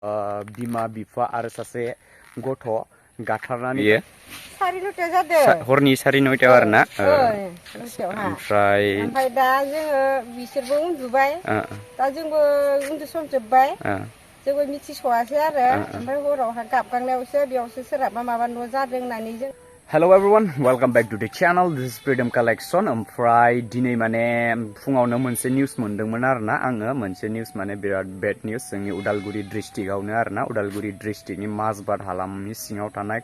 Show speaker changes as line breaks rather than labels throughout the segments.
बिमा बिफा आरो सासे गथ' गाथारनानै
सारि नयथा जादों
हरनि 9:30 आरो ना
ओमफ्राय दा जोङो बिसोरबो उन्दुबाय दा जोंबो उन्दुसनजोबबाय जोंबो मिथिस'आसै आरो ओमफ्राय हरावहा गाबगांनायावसो बेयावसो सोरहाबा माबा न' जादों होननानै जों
Hello everyone, welcome back to the channel. This is Freedom Collection. ओमफ्राय दिनै माने फुङावनो मोनसे निउस मोनदोंमोन आरोना आङो मोनसे निउस माने बिराद बेड निउस जोंनि उदालगुरि डिस्ट्रिक्टआवनो आरोना उदालगुरि डिस्ट्रिक्टनि माजबाद हालामनि सिङाव थानाय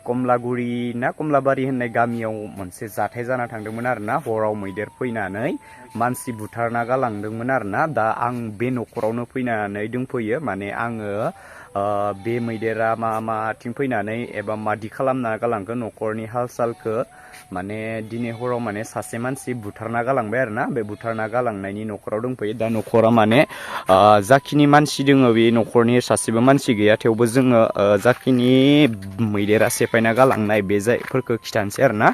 कमलागुरि ना कमलाबारि होननाय गामियाव मोनसे जाथाय जाना थांदोंमोन आरोना हराव मैदेर फैनानै मानसि बुथारना गालांदोंमोन आरोना दा आं बे न'खरावनो फैनानै दंफैयो माने आङो बे मैदेरा माथिं फैनानै एबा मादि खालामना गालांखो न'खरनि हाल सालखो माने दिनै हराव माने सासे मानसि बुथारना गालांबाय आरोना बे बुथारना गालांनायनि न'खराव दंफैयो दा न'खरा माने जाखिनि मानसि दोङो बे न'खरनि सासेबो मानसि गैया थेवबो जोङो जाखिनि मैदेरा सेफायना गालांनाय बे जायफोरखौ खिथानोसै आरोना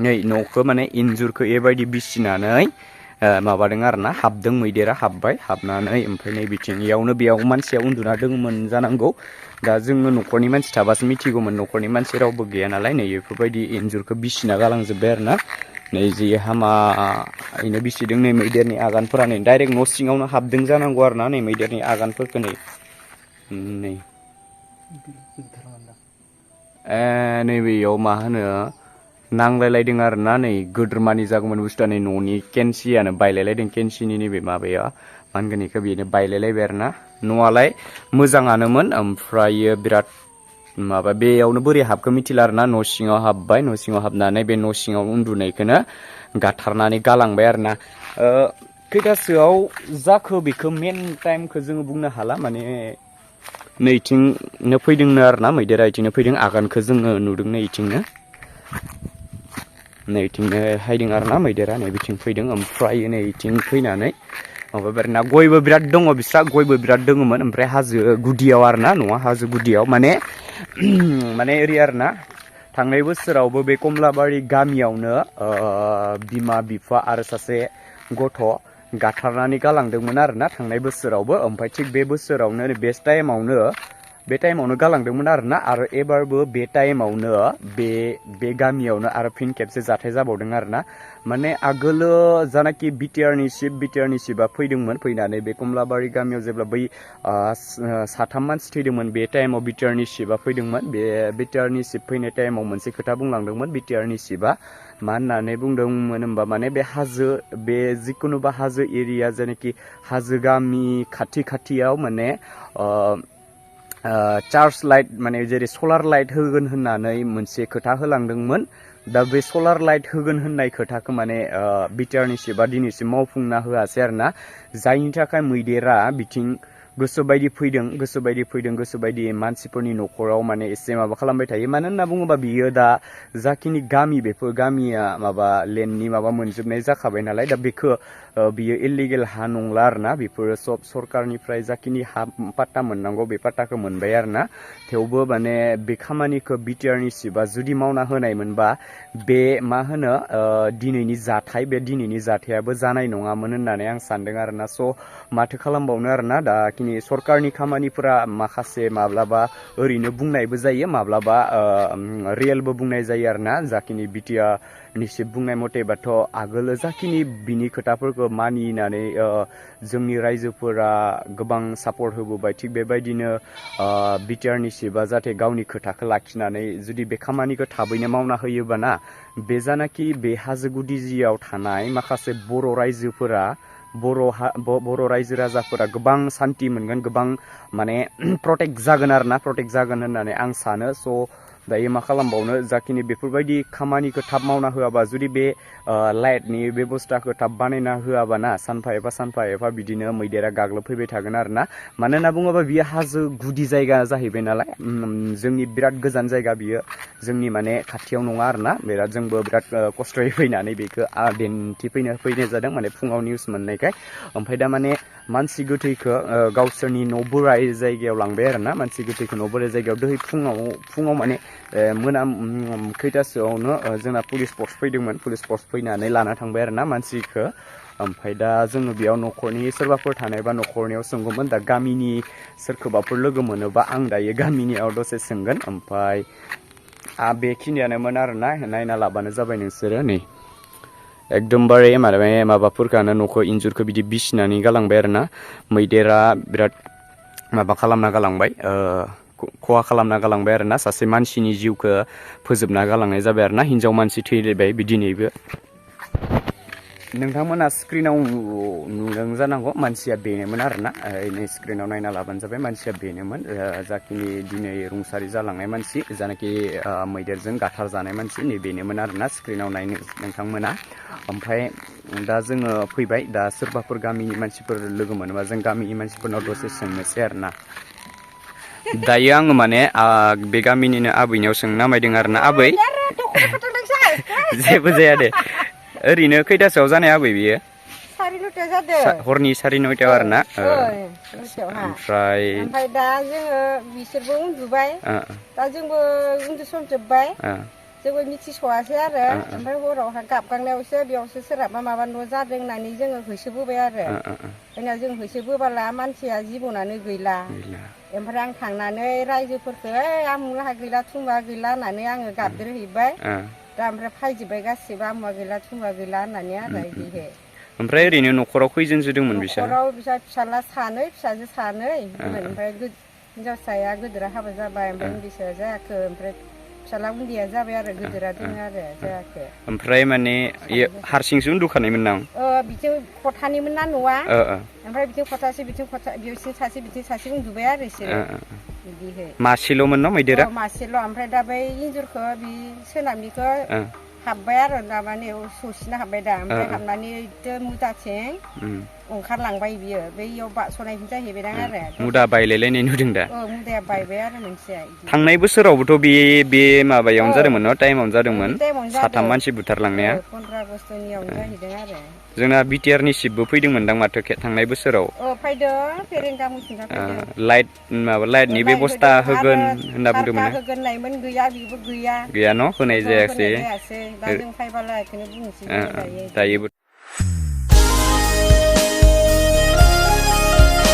नै न'खौ माने इन्जुरखौ एबायदि बिसिनानै माबादों आरोना हाबदों मैदेरा हाबबाय हाबनानै ओमफ्राय नै बिथिंयावनो बेयाव मानसिया उन्दुना दङमोन जानांगौ दा जोङो न'खरनि मानसि थाबासो मिथिगौमोन न'खरनि मानसि रावबो गैया नालाय नै बेफोरबायदि इन्जुरखौ बिसिना गालांजोब्बाय आरोना नै जि हामायैनो बिसिदों नै मैदेरनि आगानफोरा नै डाइरेक्ट न' सिङावनो हाबदों जानांगौ आरोना नै मैदेरनि आगानफोरखौ नै नैबेयाव मा होनो नांलायलायदों आरोना नै गोदोरमानि जागौमोन बुस्थुआ नै न'नि केन्सियानो बायलायलायदों केन्सिनि नैबे माबाया मा होनगोन बेखौ बेनो बायलायलायबाय आरोना न'आलाय मोजाङानोमोन ओमफ्रायो बिराद माबा बेयावनो बोरै हाबखो मिथिला आरोना न' सिङाव हाबबाय न' सिङाव हाबनानै बे न' सिङाव उन्दुनायखौनो गाथारनानै गालांबाय आरोना खैथासोआव जाखो बेखौ मेन टाइमखौ जोङो बुंनो हाला माने नैथिंनो फैदोंनो आरोना मैदेरा इथिंनो फैदों आगानखौ जोङो नुदों नैथिंनो हायदों आरोना मैदेरा नै बिथिं फैदों ओमफ्राय नैथिं फैनानै माबाबाय गयबो बिराद दङ बिस्रा गयबो बिराद दङमोन ओमफ्राय हाजो गुदियाव आरोना न'आ हाजो गुदियाव माने ओरै आरोना थांनाय बोसोरावबो बे कमलाबारि गामियावनो बिमा बिफा आरो सासे गथ' गाथारनानै गालांदोंमोन आरोना थांनाय बोसोरावबो ओमफ्राय थिग बे बोसोरावनो बे टाइमावनो गालांदोंमोन आरोना आरो एबारबो बे टाइमावनो बे गामियावनो आरो फिन खेबसे जाथाय जाबावदों आरोना माने आगोलो जानाखि बिटिआरनि चिफआ फैदोंमोन फैनानै बे कमलाबारि गामियाव जेब्ला बै 3 मानसि थैदोंमोन बे टाइमाव बिटिआरनि चिफआ फैदोंमोन बे बिटिआरनि चिफ फैनाय टाइमाव मोनसे खोथा बुंलांदोंमन बिटिआरनि चिफआ मा होननानै बुंदोंमोन होनबा माने बे हाजो बे जिखुनुबा हाजो एरिया जेनाखि हाजो गामि खाथियाव माने चार्ज लाइट माने जेरै सलार लाइट होगोन होननानै मोनसे खोथा होलांदोंमोन दा बे सलार लाइट होगोन होननाय खोथाखौ माने बिटिआरनि चिफआ दिनैसिम मावफुंना होआसै आरोना जायनि थाखाय मैदेरा बिथिं गोसोबायदि फैदों मानसिफोरनि न'खराव माने एसे माबा खालामबाय थायो मानो होनना बुङोबा बियो दा जाखिनि गामि बेफोर गामिया माबा लेन्डनि माबा मोनजोबनाय जाखाबाय नालाय दा बेखौ बियो इलिगेल हा नंला आरोना बेफोरो सब सरकारनिफ्राय जाखिनि हा पाट्टा मोननांगौ बे पाट्टाखौ मोनबाय आरोना थेवबो माने बे खामानिखौ बिटिआरनि चिफआ जुदि मावना होनायमोनबा बे मा होनो दिनैनि जाथायाबो जानाय नङामोन होननानै आं सानदों आरोना स' माथो खालामबावनो आरोना दा सरकारनि खामानिफोरा माखासे माब्लाबा ओरैनो बुंनायबो जायो माब्लाबा रियेलबो बुंनाय जायो आरोना जाखिनि बिटिआरनि चिफ बुंनाय मथेबाथ' आगोलो जाखिनि बिनि खोथाफोरखौ मानिनानै जोंनि रायजोफोरा गोबां सापर्ट होबोबाय थिग बेबायदिनो बिटिआरनि चिफआ जाहाथे गावनि खोथाखौ लाखिनानै जुदि बे खामानिखौ थाबैनो मावना होयोबाना बे जानाखि बे हाजो गुदि जियाव थानाय माखासे बर' रायजो राजाफोरा गोबां सान्ति मोनगोन गोबां माने प्रटेक्ट जागोन होननानै आं सानो स' दायो मा खालामबावनो जाखिनि बेफोरबायदि खामानिखौ थाब मावना होआबा जुदि बे लाइटनि बेबस्थाखौ थाब बानायना होआबाना सानफा एफा बिदिनो मैदेरा गाग्लोबफैबाय थागोन आरोना मानो होनना बुङोबा बियो हाजो गुदि जायगा जाहैबाय नालाय जोंनि बिराद गोजान जायगा बियो जोंनि माने खाथियाव नङा आरोना जोंबो बिराद खस्थ'यै फैनानै बेखौ फैनाय जादों माने फुङाव निउस मोननायखाय ओमफ्राय दा माने मानसि गोथैखौ गावसोरनि न' बोराय जायगायाव लांबाय आरोना मानसि गोथैखौ न' बोराय जायगायाव दहै फुङाव माने खैथासोआवनो जोंना पुलिस फर्स फैदोंमोन पुलिस फर्स फैनानै लाना थांबाय आरोना मानसिखौ ओमफ्राय दा जोङो बेयाव न'खरनि सोरबाफोर थानायबा न'खरनियाव सोंगौमोन दा गामिनि सोरखौबाफोर लोगो मोनोबा आं दायो गामिनियाव दसे सोंगोन ओमफ्राय बेखिनियानोमोन आरोना नायना लाबानो जाबाय नोंसोरो नै एकदमबारे माबाफोरखौनो न'खौ इन्जुरखौ बिदि बिसिनानै गालांबाय आरोना मैदेरा बिराद माबा खालामना गालांबाय खहा खालामना गालांबाय आरोना सासे मानसिनि जिउखौ फोजोबना गालांनाय जाबाय आरोना हिन्जाव मानसि थैलायबाय बिदिनैबो नोंथांमोना स्क्रिनाव नुदों जानांगौ मानसिया बेनोमोन आरोना नै स्क्रिनाव नायना लाबानो जाबाय मानसिया बेनोमोन जाखिनि दिनै रुंसारि जालांनाय मानसि जानाखि मैदेरजों गाथार जानाय मानसि नै बेनोमोन आरोना स्क्रिनाव नायनो नोंथांमोना ओमफ्राय दा जोङो फैबाय दा सोरबाफोर गामिनि मानसिफोर लोगो मोनोबा जों गामिनि मानसिफोरनाव दसे सोंनोसै आरोना दायो आङो माने बे गामिनिनो आबैनियाव सोंनो नामायदों आरोना आबै जेबो जाया दे ओरैनो खैथासोआव जानाय आबै बियो हरनि 9:30 आरोना ओमफ्राय
दा जोङो बिसोरबो उन्दुबाय दा जोंबो उन्दुसोमजोबबाय जोंबो मिथिस'वासै आरो ओमफ्राय हरावहा गाबगांनायावसो बेयावसो सोरहाबा माबा न' जादों होननानै जोङो होसोबोबाय आरो उनाव जों होसोबोबाला मानसिया जिबनानो गैला ओमफ्राय आं थांनानै रायजोफोरखौ आमुलाहा गैला थुंबा गैला होननानै आङो गाबद्राहैबाय दा ओमफ्राय फायजोब्बाय गासिबो आमुआ गैला थुंबा गैला होननानै आरो बिदिहै
ओमफ्राय ओरैनो न'खराव खैजोनसो दंमोन बिसोर
न'खराव फिसाला सानै फिसाजो सानै ओमफ्राय हिनजावसाया गोदोरा हाबा जाबाय ओमफ्राय उन्दैसाया जायाखै ओमफ्राय फिसाला उन्दैया जाबाय आरो गोदोरा दङ आरो जायाखै
ओमफ्राय माने हारसिंसो उन्दुखानायमोन नां
बिथिं खथानिमोन ना न'आ ओमफ्राय बिथिं खथासे बिथिं सासे उन्दुबाय आरो बिसोरो बिदिहै
मासेल'मोन न मैदेरा
मासेल' ओमफ्राय दा बै इन्जुरखौ बि सोनाबनिखौ हाबबाय आरो दामाने सौसिना हाबबाय दा ओमफ्राय हाबनानै मुदाथिं ओंखारलांबाय बियो बैयाव बारस'नायखौ जाहैबायदां आरो
मुदा बायलायलायनाय नुदों दा
मुदाया बायबाय आरो मोनसेया
थांनाय बोसोरावबोथ' बे माबायावनो जादोंमोन न टाइमावनो जादोंमोन 3 मानसि बुथारलांनाया
15 आगस्टनियावनो जाहैदों आरो
जोंना बिटिआरनि सिपबो फैदोंमोनदां माथो थांनाय बोसोराव
फैदों फेरेंगा मुथिंगा फैदों
लाइटनि बेबस्था होगोन होनना बुंदोंमोन
होगोन होननायमोन गैया बेबो गैया
न' होनाय जायासै
दा जों फैबाला बेखौनो बुंनोसै
दायो